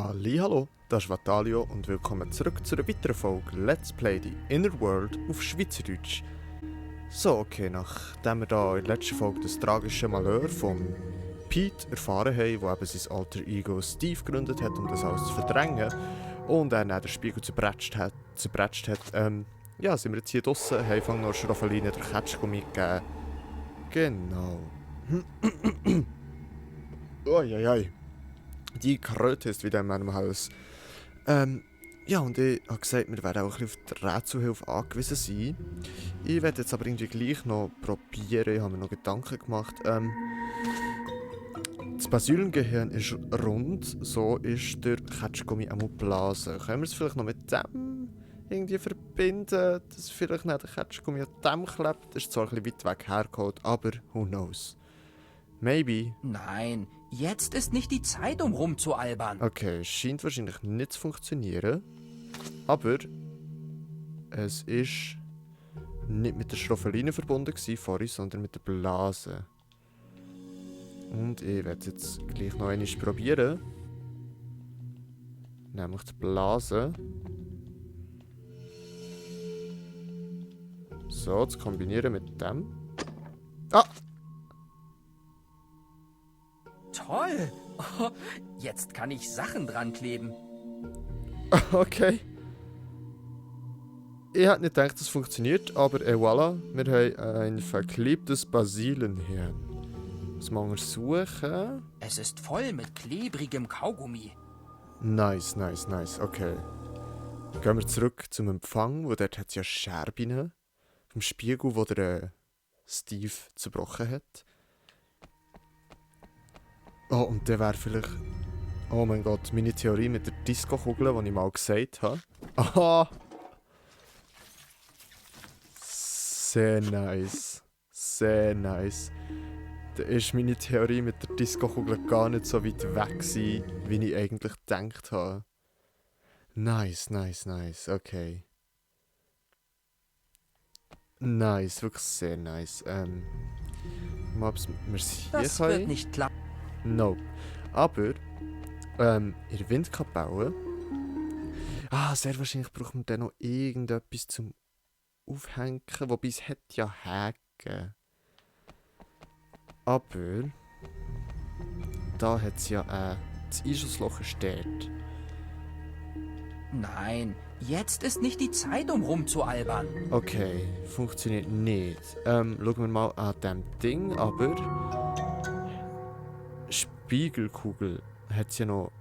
Hallihallo, das ist Vatalio und willkommen zurück zu einer weiteren Folge Let's Play The Inner World auf Schweizerdeutsch. So, okay, nachdem wir da in der letzten Folge das tragische Malheur von Pete erfahren haben, wo eben sein alter Ego Steve gegründet hat, um das alles zu verdrängen, und er dann den Spiegel zerbretscht hat, ja, sind wir jetzt hier draussen, haben einfach noch Schroffeline der Ketschgummi gegeben. Genau. Uiuiui. Die Kröte ist wieder in meinem Haus. Ja, und ich habe gesagt, wir werden auch ein bisschen auf die Rätselhilfe angewiesen sein. Ich werde jetzt aber irgendwie gleich noch probieren, ich habe mir noch Gedanken gemacht. Das Basilengehirn ist rund, so ist der Ketschgummi auch Blase. Können wir es vielleicht noch mit dem irgendwie verbinden, dass vielleicht nicht der Ketschgummi an dem klebt? Das ist zwar ein bisschen weit weg hergeholt, aber who knows. Maybe. Nein, jetzt ist nicht die Zeit, um rumzualbern. Okay, es scheint wahrscheinlich nicht zu funktionieren. Aber es ist nicht mit der Schroffeline verbunden vorhin, sondern mit der Blase. Und ich werde es jetzt gleich noch einmal probieren. Nämlich die Blase. So, zu kombinieren mit dem. Ah! Toll! Oh, jetzt kann ich Sachen dran kleben. Okay. Ich hätte nicht gedacht, das funktioniert, aber voilà, wir haben ein verklebtes Basilenhirn. Was machen wir suchen? Es ist voll mit klebrigem Kaugummi. Nice, okay. Gehen wir zurück zum Empfang, wo dort hat es ja Scherben vom Spiegel, wo der Steve zerbrochen hat. Oh, und der wäre vielleicht... Oh mein Gott, meine Theorie mit der Disco-Kugel, die ich mal gesagt habe. Aha! Sehr nice. Sehr nice. Da ist meine Theorie mit der Disco-Kugel gar nicht so weit weg gewesen, wie ich eigentlich gedacht habe. Nice, okay. Nice, wirklich sehr nice. Mal, ob wir es hier Das wird nicht klappen. Nope. Aber, in der Windkapelle... sehr wahrscheinlich braucht man dann noch irgendetwas zum Aufhängen, wobei es hat ja Häken. Aber... Da hat es ja das Einschussloch steht. Nein, jetzt ist nicht die Zeit, um rumzualbern. Okay, funktioniert nicht. Schauen wir mal an dem Ding, aber... Spiegelkugel hat ja noch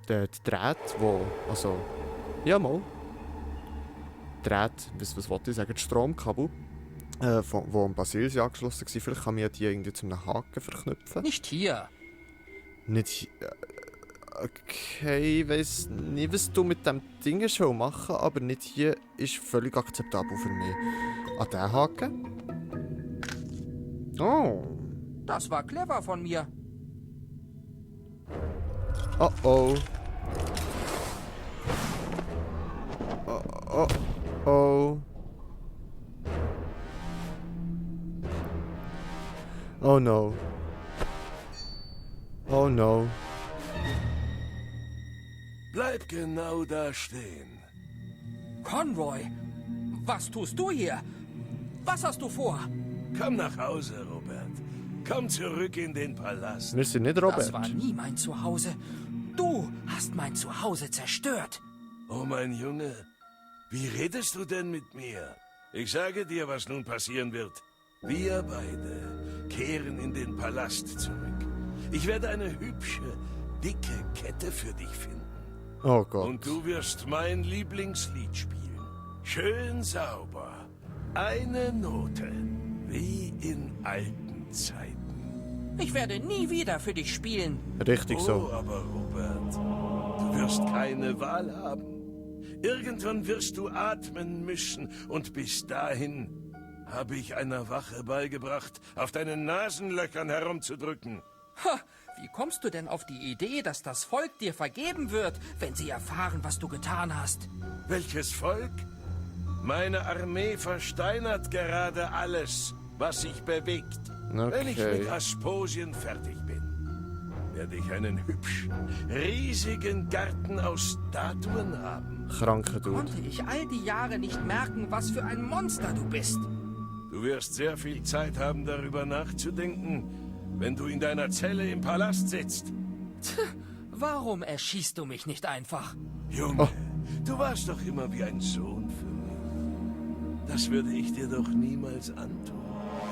die Drähte, wo... Also... Ja, mal. Drähte, was wollte ich sagen? Die Stromkabel, wo am Basil angeschlossen war. Vielleicht kann man ja die irgendwie zu einem Haken verknüpfen. Nicht hier. Nicht hier... Okay, ich weiss nicht, was du mit dem Ding schon machen, aber nicht hier ist völlig akzeptabel für mich. An den Haken? Oh. Das war clever von mir. Oh oh. Oh oh. Oh no. Oh no. Bleib genau da stehen. Conroy, was tust du hier? Was hast du vor? Komm nach Hause, Robert. Komm zurück in den Palast. Wir sind nicht Robert. Das war nie mein Zuhause. Du hast mein Zuhause zerstört. Oh, mein Junge. Wie redest du denn mit mir? Ich sage dir, was nun passieren wird. Wir beide kehren in den Palast zurück. Ich werde eine hübsche, dicke Kette für dich finden. Oh Gott. Und du wirst mein Lieblingslied spielen. Schön sauber. Eine Note. Wie in alten Zeiten. Ich werde nie wieder für dich spielen. Richtig so. Oh, aber Robert, du wirst keine Wahl haben. Irgendwann wirst du atmen müssen und bis dahin habe ich einer Wache beigebracht, auf deinen Nasenlöchern herumzudrücken. Ha, wie kommst du denn auf die Idee, dass das Volk dir vergeben wird, wenn sie erfahren, was du getan hast? Welches Volk? Meine Armee versteinert gerade alles, was sich bewegt. Okay. Wenn ich mit Asposien fertig bin, werde ich einen hübschen, riesigen Garten aus Statuen haben. Kranker Dude. Konnte ich all die Jahre nicht merken, was für ein Monster du bist. Du wirst sehr viel Zeit haben, darüber nachzudenken, wenn du in deiner Zelle im Palast sitzt. Warum erschießt du mich nicht einfach? Junge, du warst doch immer wie ein Sohn für mich. Das würde ich dir doch niemals antun.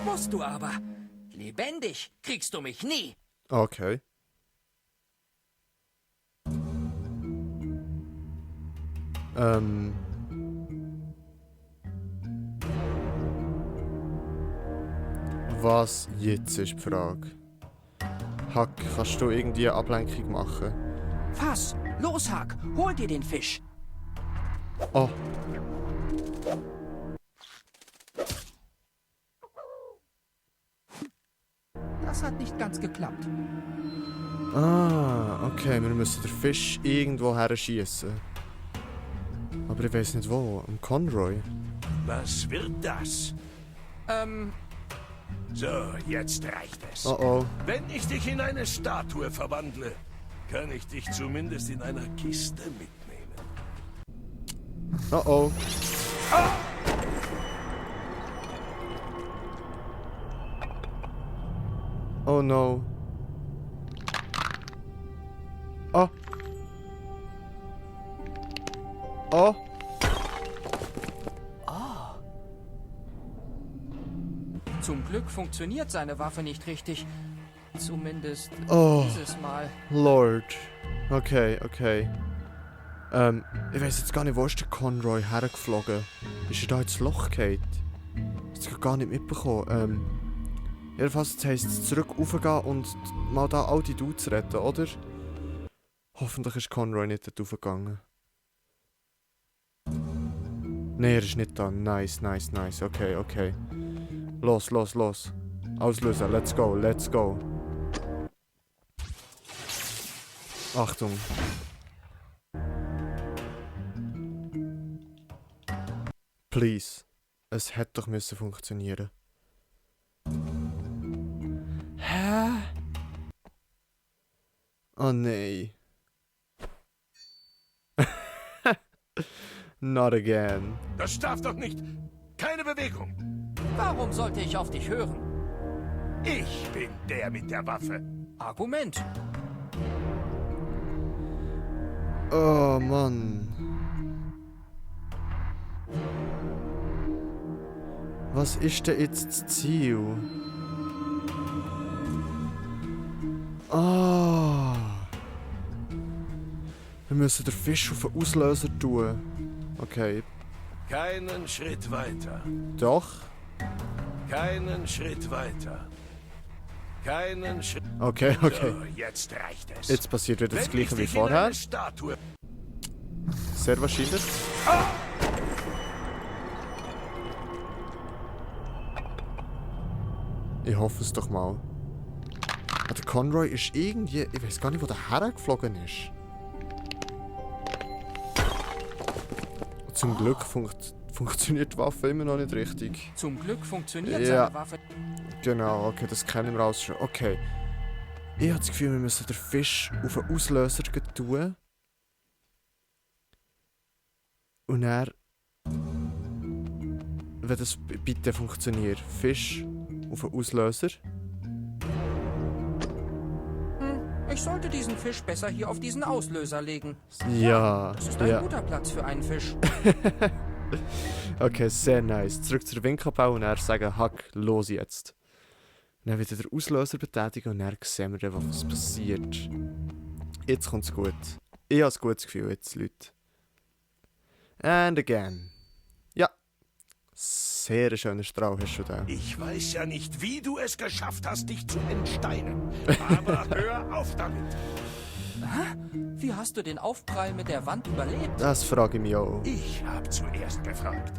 Musst du aber. Lebendig kriegst du mich nie. Okay. Was jetzt ist die Frage? Hack, kannst du irgendwie eine Ablenkung machen? Was? Los, Hack, hol dir den Fisch. Oh, Das hat nicht ganz geklappt. okay, wir müssen den Fisch irgendwo her schießen. Aber ich weiß nicht wo. Am Conroy? Was wird das? So, jetzt reicht es. Oh oh. Wenn ich dich in eine Statue verwandle, kann ich dich zumindest in einer Kiste mitnehmen. Oh oh. Oh no. Oh. Oh. Zum Glück funktioniert seine Waffe nicht richtig. Zumindest Oh. dieses Mal. Lord. Okay, okay. Ich weiß jetzt gar nicht, wo ist der Conroy hergeflogen? Ist er da ins Loch gefallen? Das habe ich gar nicht mitbekommen. Jedenfalls jetzt heisst es zurück raufgehen und mal da all die Dudes retten, oder? Hoffentlich ist Conroy nicht dort raufgegangen. Nee, er ist nicht da. Nice, nice, nice. Okay, okay. Los, los, los. Auslösen. Let's go, let's go. Achtung. Please. Es hätte doch müssen funktionieren. Hä? Oh nein. Not again. Das darf doch nicht. Keine Bewegung. Warum sollte ich auf dich hören? Ich bin der mit der Waffe. Argument. Oh Mann. Was ist denn jetzt das Ziel? Ah. Wir müssen den Fisch auf den Auslöser tun. Okay. Keinen Schritt weiter. Doch. Keinen Schritt weiter. Keinen Schritt. Okay, okay. So, jetzt reicht es. Jetzt passiert wieder das Wenn gleiche ich wie dich in vorher. eine Statue. Sehr wahrscheinlich. Ich hoffe es doch mal. Ah, der Conroy ist irgendwie... Ich weiß gar nicht, wo der hergeflogen ist. Zum Glück funktioniert die Waffe immer noch nicht richtig. Zum Glück funktioniert Ja. seine Waffe. Genau, okay, das kennen wir alles schon. Okay. Ich habe das Gefühl, wir müssen den Fisch auf den Auslöser tun. Und er... Wenn das bitte funktioniert. Fisch auf den Auslöser. Ich sollte diesen Fisch besser hier auf diesen Auslöser legen. Ja, Das ist ein ja. guter Platz für einen Fisch. Okay, sehr nice. Zurück zur Winkelbau und er sagen, Hack, los jetzt. Und dann wieder der Auslöser betätigen und dann sehen wir dann, was passiert. Jetzt kommt's gut. Ich habe ein gutes Gefühl jetzt, Leute. And again. Ja. Sehr schöner Strahl hast du da. Ich weiß ja nicht, wie du es geschafft hast, dich zu entsteinen. Aber hör auf damit. Wie hast du den Aufprall mit der Wand überlebt? Das frage ich mich auch. Ich habe zuerst gefragt.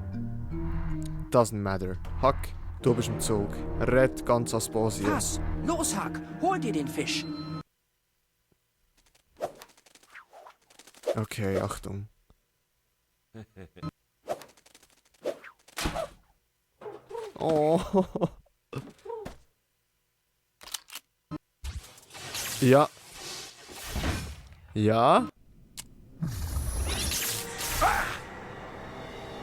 Doesn't matter. Hack, du bist im Zug. Red ganz Asposien. Was? Los, Hack, hol dir den Fisch. Okay, Achtung. Oh. Ja, Ja?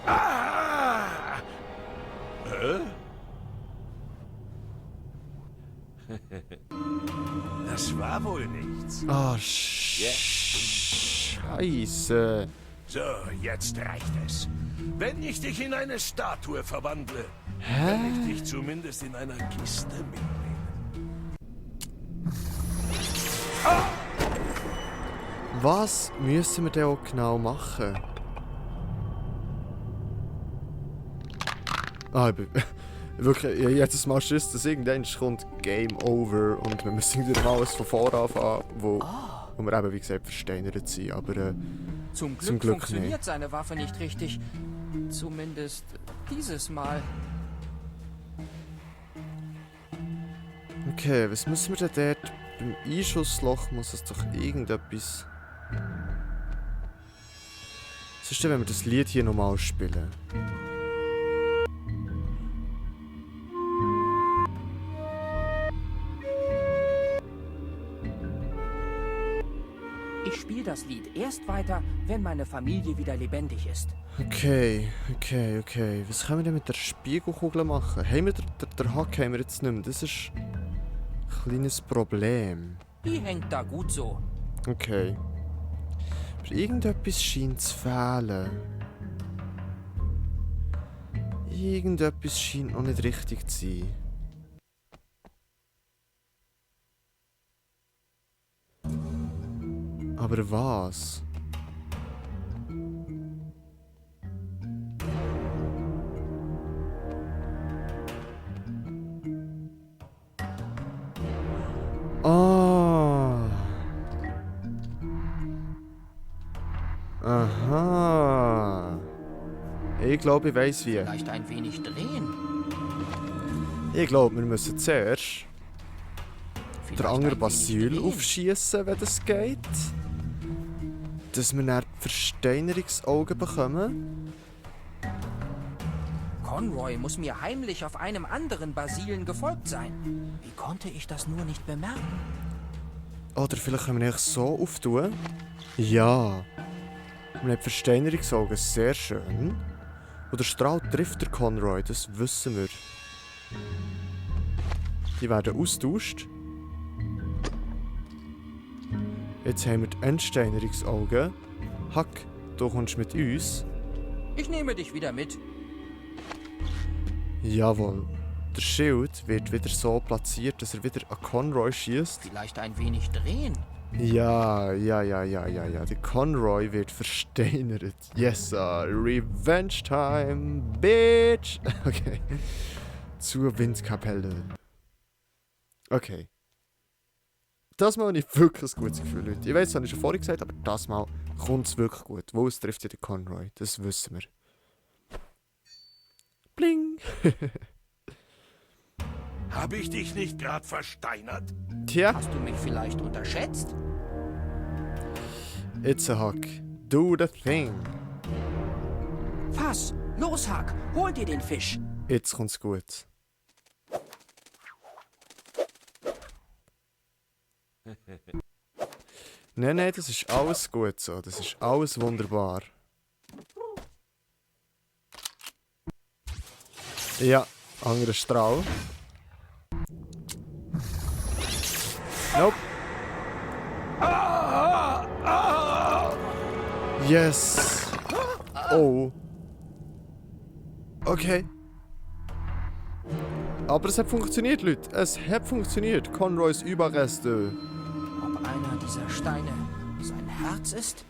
Ah! Hä? Das war wohl nichts. Ah, Scheiße. So, jetzt reicht es. Wenn ich dich in eine Statue verwandle, Hä? kann ich dich zumindest in einer Kiste mitnehmen. Was müssen wir denn auch genau machen? Ah, ich bin wirklich jedes Mal Schiss, dass irgendwann kommt Game Over und wir müssen wieder mal alles von vorne anfangen, wo wir eben, wie gesagt, versteinert sind. Aber Zum Glück, Zum Glück funktioniert nicht. seine Waffe nicht richtig. Zumindest dieses Mal. okay, was müssen wir denn dort? Beim Einschussloch muss es doch irgendetwas... Was ist denn, wenn wir das Lied hier nochmal spielen? Ich spiele das Lied erst weiter, wenn meine Familie wieder lebendig ist. Okay. Was können wir denn mit der Spiegelkugel machen? Haben wir den Hack haben wir jetzt nicht mehr. Das ist ein kleines Problem. Die hängt da gut so. Okay. Aber irgendetwas scheint zu fehlen. Irgendetwas scheint noch nicht richtig zu sein. Aber was? Ah. Aha. Ich glaube, ich weiß wie. Vielleicht ein wenig drehen. Ich glaube, wir müssen zuerst Vielleicht der ein andere wenig Basil drehen. aufschießen, wenn das geht. Dass wir dann die Versteinerungsaugen bekommen. Conroy muss mir heimlich auf einem anderen Basilen gefolgt sein. Wie konnte ich das nur nicht bemerken? Oder vielleicht können wir ihn so auftun. Ja. Wir haben die Versteinerungsaugen, sehr schön. Und der Strahl trifft der Conroy, das wissen wir. Die werden austauscht. Jetzt haben wir die Entsteinerungsaugen. Hack, du kommst mit uns. Ich nehme dich wieder mit. Jawohl. Der Schild wird wieder so platziert, dass er wieder an Conroy schießt. Vielleicht ein wenig drehen. Ja. Der Conroy wird versteinert. Yes, sir. Revenge time, bitch. Okay. Zur Windkapelle. Okay. Das Mal habe ich wirklich ein gutes Gefühl, Leute. Ich weiß, das habe ich schon vorhin gesagt, aber das Mal kommt es wirklich gut. Wo es trifft ja den Conroy, das wissen wir. Bling! Habe ich dich nicht gerade versteinert? Tja, Hast du mich vielleicht unterschätzt? it's a Huck. Do the thing. Fass! Los, Huck! Hol dir den Fisch! Jetzt kommt's gut. Nein, das ist alles gut so. Das ist alles wunderbar. Ja, anderer Strahl. Nope. Yes. Oh. Okay. Aber es hat funktioniert, Leute. Es hat funktioniert. Conroys Überreste. Ob einer dieser Steine sein Herz ist?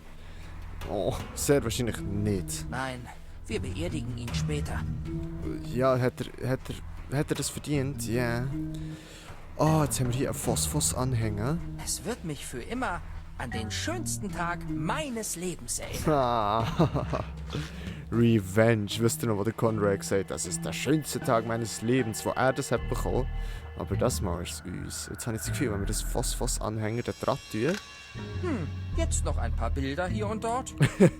Oh, sehr wahrscheinlich nicht. Nein, wir beerdigen ihn später. Ja, hat er das verdient? Ja. Oh, jetzt haben wir hier einen Phosphos-Anhänger. Es wird mich für immer an den schönsten Tag meines Lebens erinnern. Ah, Revenge. Wisst ihr noch, was der Conroy gesagt hat? Das ist der schönste Tag meines Lebens, wo er das hat bekommen. Aber das Mal ist es uns. Jetzt habe ich das Gefühl, wenn wir das Phosphos-Anhänger da dran tun. Jetzt noch ein paar Bilder hier und dort.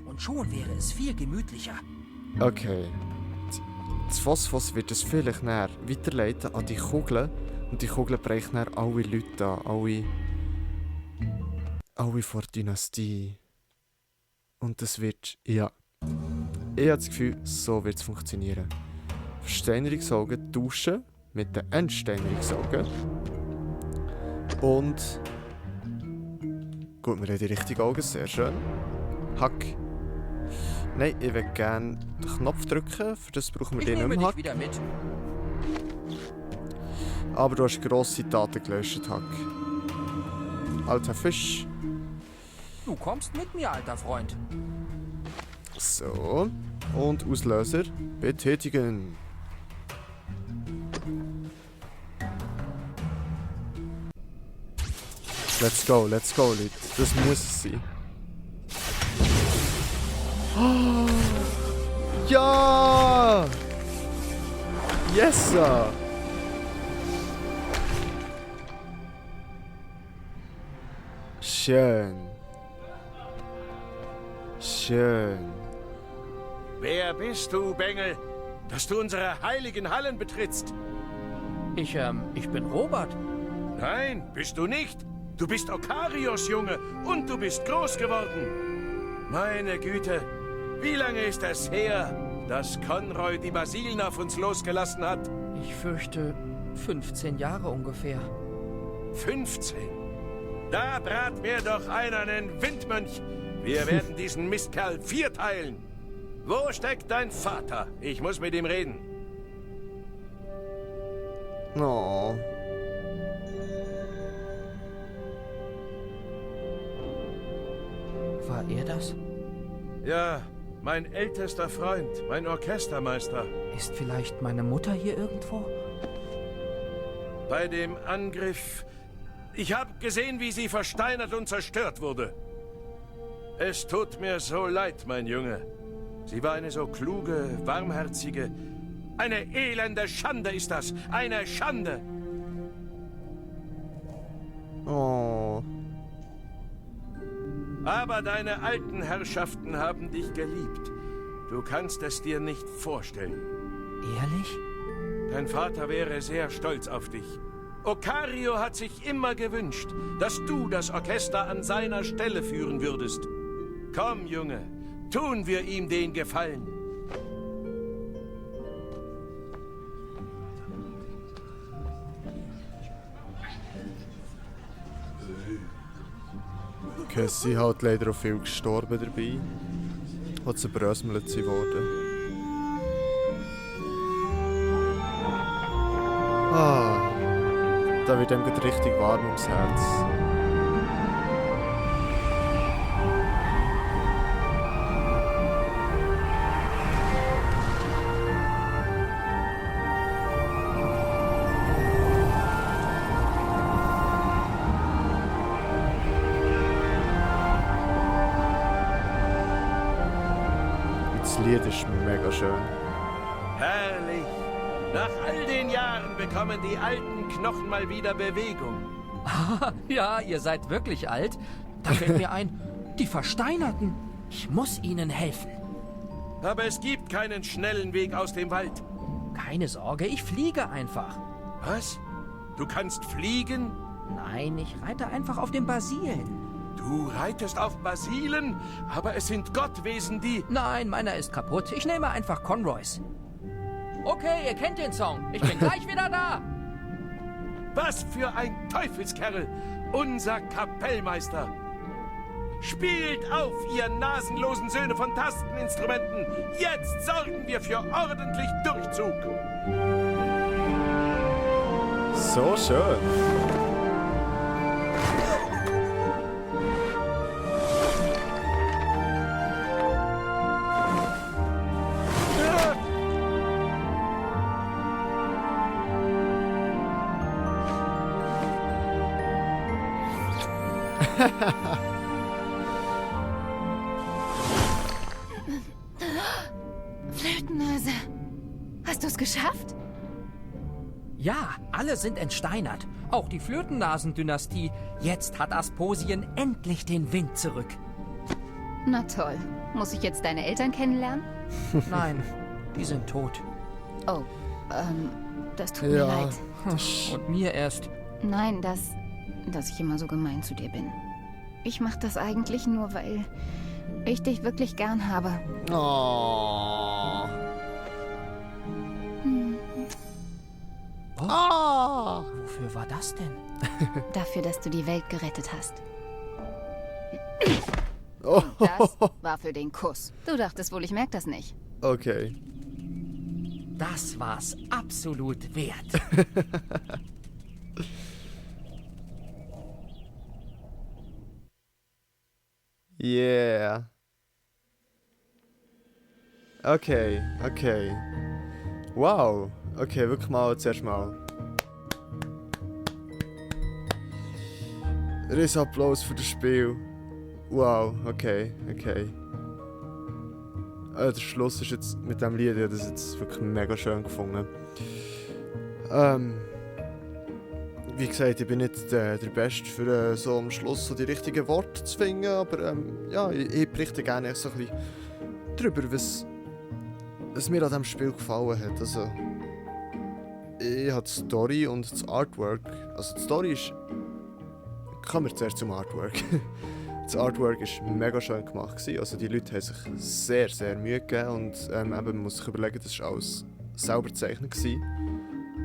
Und schon wäre es viel gemütlicher. Okay. Das Phosphos wird es vielleicht näher weiterleiten an die Kugeln. Und die Kugeln brechen dann alle Leute an. alle vor der Dynastie. Und das wird, ja. Ich habe das Gefühl, so wird es funktionieren. Versteinerungsaugen tauschen mit den Entsteinerungsaugen. Und... Gut, wir haben die richtigen Augen, sehr schön. Hack. Nein, ich will gerne den Knopf drücken, für das brauchen wir den nicht mehr. Hack. Wieder mit. Aber du hast grosse Daten gelöscht, Hack. Alter Fisch. Du kommst mit mir, alter Freund. So. Und Auslöser betätigen. Let's go, Leute. Das muss es sein. Oh, ja! Yes, sir! Schön. Wer bist du, Bengel, dass du unsere heiligen Hallen betrittst? Ich bin Robert. Nein, bist du nicht. Du bist Okarios Junge und du bist groß geworden. Meine Güte, wie lange ist es her, dass Conroy die Basilen auf uns losgelassen hat? Ich fürchte 15 Jahre ungefähr. 15? Da brat mir doch einer einen Windmönch. Wir werden diesen Mistkerl vierteilen. Wo steckt dein Vater? Ich muss mit ihm reden. Oh. War er das? Ja, mein ältester Freund, mein Orchestermeister. Ist vielleicht meine Mutter hier irgendwo? Bei dem Angriff... Ich habe gesehen, wie sie versteinert und zerstört wurde. Es tut mir so leid, mein Junge. Sie war eine so kluge, warmherzige... Eine elende Schande ist das! Eine Schande! Oh. Aber deine alten Herrschaften haben dich geliebt. Du kannst es dir nicht vorstellen. Ehrlich? Dein Vater wäre sehr stolz auf dich. Okario hat sich immer gewünscht, dass du das Orchester an seiner Stelle führen würdest. Komm, Junge, tun wir ihm den Gefallen. Cassie hat leider auch viel gestorben dabei, die zerbröselt sind worden. Ah, da wird ihm gerade richtig warm ums Herz. Das Lied ist mega schön. Herrlich. Nach all den Jahren bekommen die alten Knochen mal wieder Bewegung. Ja, ihr seid wirklich alt. Da fällt mir ein, die Versteinerten. Ich muss ihnen helfen. Aber es gibt keinen schnellen Weg aus dem Wald. Keine Sorge, ich fliege einfach. Was? Du kannst fliegen? Nein, ich reite einfach auf den Basilen. Du reitest auf Basilen? Aber es sind Gottwesen, die... Nein, meiner ist kaputt. Ich nehme einfach Conroys. Okay, ihr kennt den Song. Ich bin gleich wieder da. Was für ein Teufelskerl! Unser Kapellmeister! Spielt auf, ihr nasenlosen Söhne von Tasteninstrumenten! Jetzt sorgen wir für ordentlich Durchzug! So schön. Flötennase. Hast du es geschafft? Ja, alle sind entsteinert. Auch die Flötennasendynastie. Jetzt hat Asposien endlich den Wind zurück. Na toll. Muss ich jetzt deine Eltern kennenlernen? Nein, die sind tot. Oh, das tut mir leid. Und mir erst. Nein, dass ich immer so gemein zu dir bin. Ich mach das eigentlich nur, weil ich dich wirklich gern habe. Oh. Ah! Wofür war das denn? Dafür, dass du die Welt gerettet hast. Oh. Das war für den Kuss. Du dachtest wohl, ich merk das nicht. Okay. Das war's absolut wert. Yeah. Okay. Wow. Okay, wirklich mal zuerst mal. Applaus für das Spiel. Wow, okay. Der Schluss ist jetzt mit dem Lied, ich habe das jetzt wirklich mega schön gefunden. Wie gesagt, ich bin nicht der Beste für so am Schluss so die richtigen Worte zu finden, aber ja, ich berichte gerne so ein bisschen darüber, was mir an diesem Spiel gefallen hat. Also, ich habe die Story und das Artwork. Also die Story ist... Kommen wir zuerst zum Artwork. Das Artwork war mega schön gemacht. Also die Leute haben sich sehr, sehr Mühe gegeben und man muss sich überlegen, das war alles selber gezeichnet.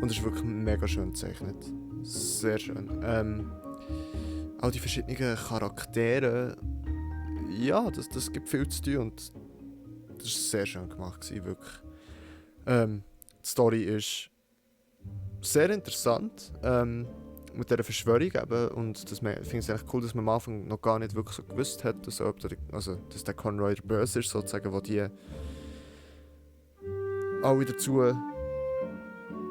Und es ist wirklich mega schön gezeichnet. Sehr schön. Auch die verschiedenen Charaktere, ja, das gibt viel zu tun und das war sehr schön gemacht, wirklich. Die Story ist sehr interessant, mit dieser Verschwörung eben, und ich finde es eigentlich cool, dass man am Anfang noch gar nicht wirklich so gewusst hat, dass der Conroy der Böse ist, sozusagen, der die alle dazu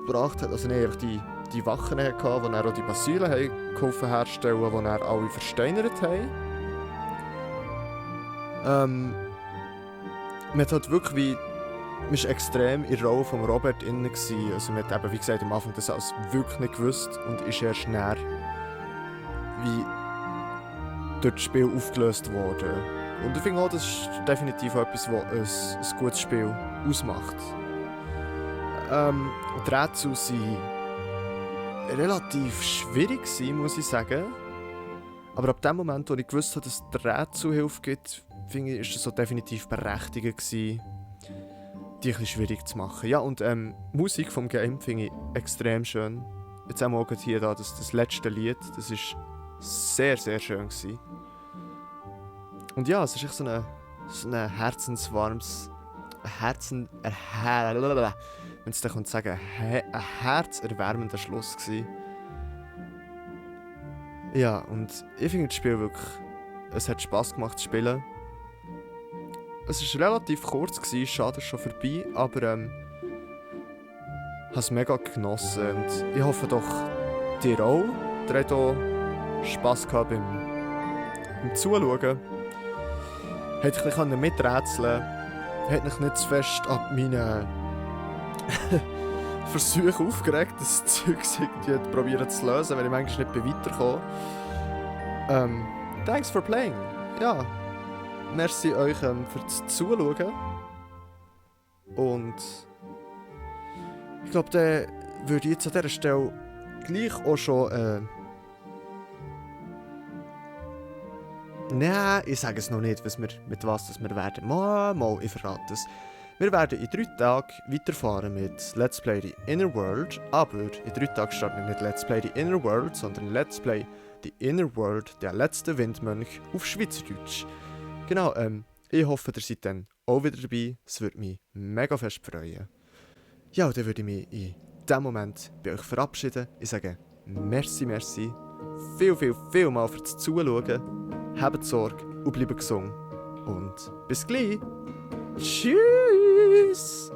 gebracht hat, also nicht einfach die Wachen hatte, die dann auch die Basilen geholfen herstellen, die dann alle versteinert haben. Man hat halt wirklich man war extrem in der Rolle von Robert inne. Also man hat eben, wie gesagt, am Anfang das alles wirklich nicht gewusst und ist erst näher wie durch das Spiel aufgelöst worden. Und ich finde auch, das ist definitiv etwas, was ein gutes Spiel ausmacht. Die Rätsel waren relativ schwierig, muss ich sagen. Aber ab dem Moment, wo ich gewusst habe, dass es die Rätselhilfe gibt, finde ich, ist das so definitiv berechtigt gewesen, die ein bisschen schwierig zu machen. Ja, und Musik vom Game finde ich extrem schön. Jetzt haben wir auch hier das letzte Lied, das war sehr, sehr schön gewesen. Und ja, es ist echt so ein herzenswarmes, wenn es dann sagen, ein herzerwärmender Schluss gewesen. Ja, und ich finde das Spiel wirklich, es hat Spass gemacht zu spielen. Es war relativ kurz, schade, ist schon vorbei, aber ich habe es mega genossen und ich hoffe doch, dir auch. Ihr habt auch Spass gehabt beim Zuschauen. Habt ein bisschen miträtseln, habt euch nicht zu fest ab meinen Versuchen aufgeregt, das Zeug irgendwie probieren zu lösen, wenn ich manchmal nicht weiterkomme. Thanks for playing. Ja. Merci euch fürs Zuschauen. Und ich glaube, dann würde ich jetzt an dieser Stelle gleich auch schon... Nein, ich sage es noch nicht, mit was wir werden. Mal, ich verrate es. Wir werden in 3 Tagen weiterfahren mit Let's Play The Inner World, aber in 3 Tagen starten wir nicht Let's Play The Inner World, sondern Let's Play The Inner World, der letzte Windmönch, auf Schweizerdeutsch. Genau, ich hoffe, ihr seid dann auch wieder dabei. Es würde mich mega fest freuen. Ja, und dann würde ich mich in diesem Moment bei euch verabschieden. Ich sage merci, viel mal fürs Zuschauen. Habt Sorge und bleibt gesund. Und bis gleich. Tschüss!